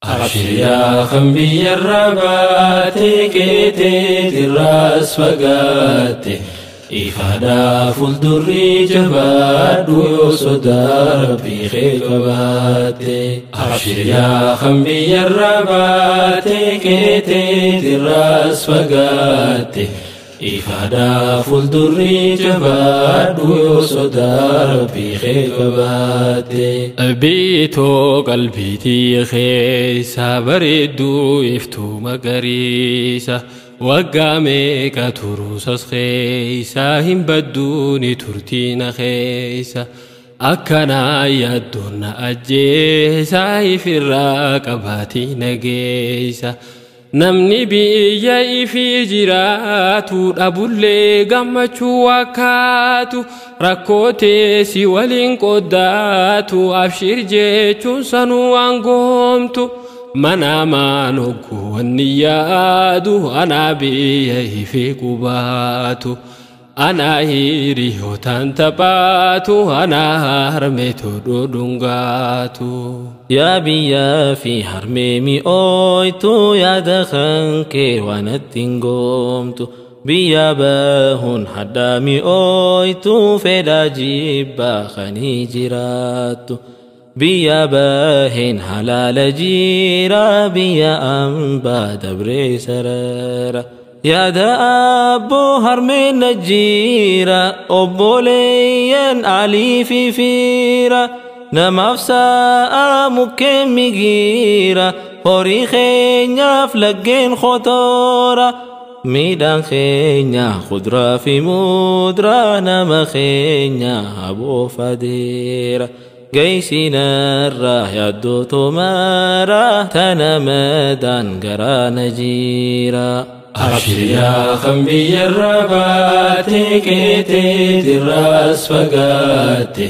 Abshir yaa kan biyyarraa baate qeeteetirraas fagaatte ifaadhaa fuuldurri jabaadhu yoo sodaa rabbii kee qabaatte. Abshir yaa kan biyyarraa baate qeeteetirraas fagaatte ifaadhaa fuuldurri jabaadhu yoo sodaa rabbii kee qabaatte. Biitoo qalbiitii keessa bareedduu iftuu magariisa waggaa meeqa turuusas keessa hin badduuni turtiina keessa akkanaa yaaddoon na ajjeesa ifirraa qabaatii nageessa. Namni biyya ifii jiraatu dhabullee gammachuu wakkaatu rakkoo teessi waliin qoddaatu abshir jechuun sanuu waan goomtu mana maan hogguu wanni yaadu anaa biyya ifii qubaatu anaa hiriyootaan taphaatu anaa harmeetu dhudhungaatu. Yaa biyyaa fi harmee mi'ooytu yaada kan kee waan ittiin goomtu biyya bahuun hadhaa mi'ooytu fedhaa jibbaa kanii jiraattu biyya baheen halaala jiira biyya ambaa dabree sarara. Yaada abboo harmeen na jira obboleeyyan alii fi fiira namaaf sa'a mukkeen migiira horii keenyaaf laggeen khotoora miidhaan keenya kuduraa fi muduraa nama keenya haboof adeera. Geessinarraa yaaddoo tomaara tana madaan garaa na jira. Abshir yaa kan biyyarraa baate qeeteetirraas fagaatte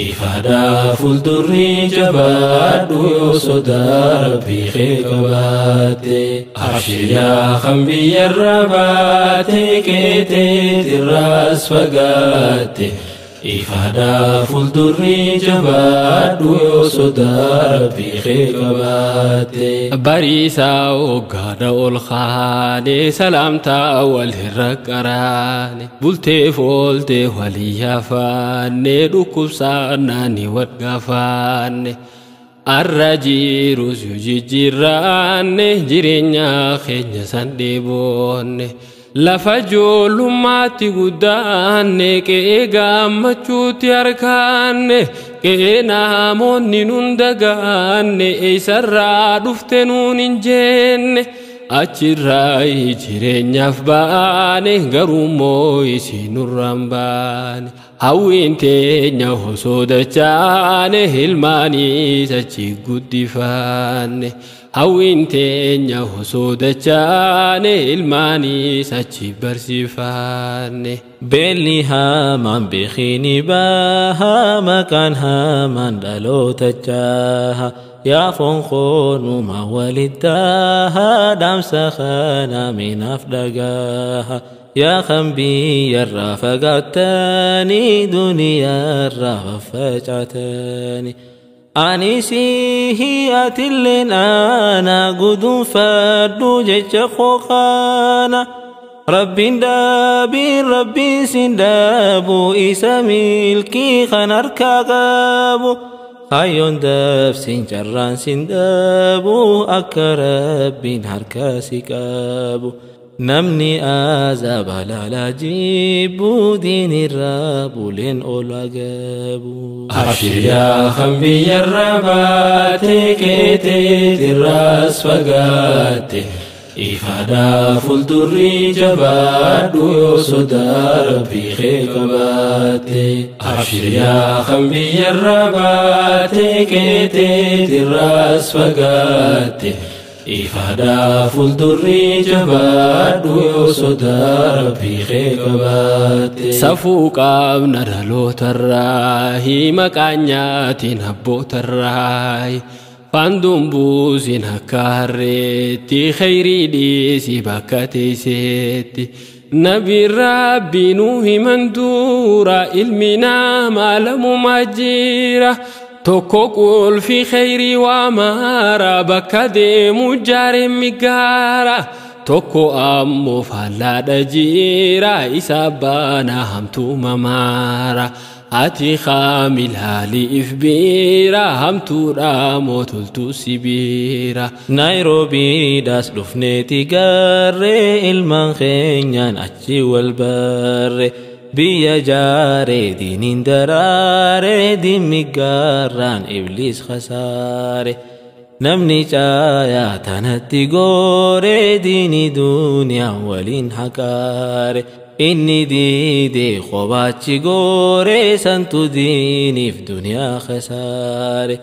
ifaadhaa fuuldurri jabaadhu yoo sodaa rabbii kee qabaatte. Abshir yaa kan biyyarraa baate qeeteetirraas fagaatte ifaadhaa fuuldurri jabaadhu yoo sodaa rabbii kee qabaatte. Bariisaa hoggaadha ol kaane salaamtaa walirra qaraane bultee fooltee walii yaafaanne dhukkubsaannaani wal gaafaanne arra jirus yoo jijjiirraanne jireenya keenya san dheeboonne. Lafa ijoollummaatti guddaanne qe'ee gammachuutti harkaanne qe'ee namoonni nun dagaanne eessarraa dhufte nuun hin jenne achirraa jireenyaaf baane garuummoo isin nurraan baane hawwiin teenya osoo dachaane ilmaaniis achi guddifaanne. Hawwiin teenya osoo dachaane ilmaaniis achi barsiifanne. Beelli hamaan beekini baha maqaan hamaan dhaloota jaha yaa foon koonuma walittaha dhaamsa kana minaaf dhagaha yaa kan biyyarraa fagaattanii duniyaarraa faffacaatanii. Ani sihi atilleen ana guduunfadhu jecha koo kana Rabbiin dhaabiin rabbiin sin dhaabu isa milkii kan harkaa qabu kaayyoon dabsin carraan sin dhaabu akka rabbiin harkaa si qabu namni azaaba laalaa jibbu diinirraa buleen ol agabu. Abshir yaa kan biyyarraa baate qeeteetirraas fagaatte ifaadhaa fuuldurri jabaadhu yoo sodaa rabbii kee qabaatte. Abshir yaa kan biyyarraa baate qeeteetirraas fagaatte ifaadhaa fuuldurri jabaadhu yoo sodaa rabbii kee qabaatte. Safuu qabna dhalootarraa maqaan nyaatiin abbootarraa faanduun buusin akka harreetti khayrii dhiisi bakka teesseetti. Nabi rabbi nuu himan dura ilmi namaa lamumaa jira. Tokko qulfi kheyrii waa maara bakka deemu jaareen migaara. Tokko ammoo fallaadha jiira isa baana hamtuu mamaara. Ati kaamilhaaliif biira hamtuudha mootoltuu sibiira. Naayiroobiidhaas dhufneeti garree ilmaan keenyaan achi wal barre. Biyya jaaree diiniin daraaree diinni gaarraan ibliis khasaare. Namni caayaa tanatti gooree diini duniyaa waliin haqaare. Inni diidee qobaachi gooree santu diiniif duniyaa khasaare.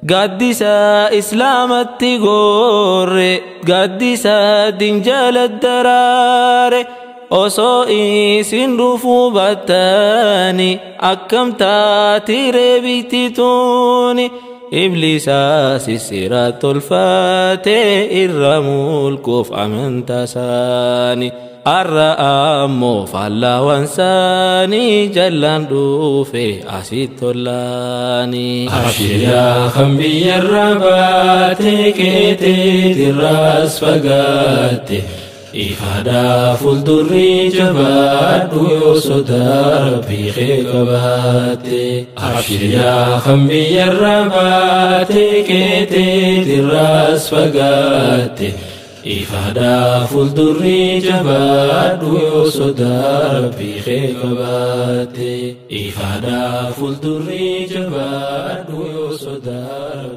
Gaaddisa islaamatti goorre gaaddisa dinjala daraare. Osoo isin dhufuu battani akkam taati reebiti tuuni. Ibliisaa sissira tolfatee irra mulquuf amantaa isaanii. Har'a ammoo faallawwan isaanii jallaan dhufe asitti tollaani. Abshir yaa kan biyyarra baate keeteetirraas fagaatte. Ifaadhaa fuuldurri jabaadhu yoo sodaa rabbii kee qabaatte. Abshir yaa kan biyyarra baate keeteetirraas fagaatte. Ifaadhaa fuuldurri jabaadhu yoo sodaa rabbii kee qabaatte. Ifaadhaa fuuldurri jabaadhu yoo sodaa.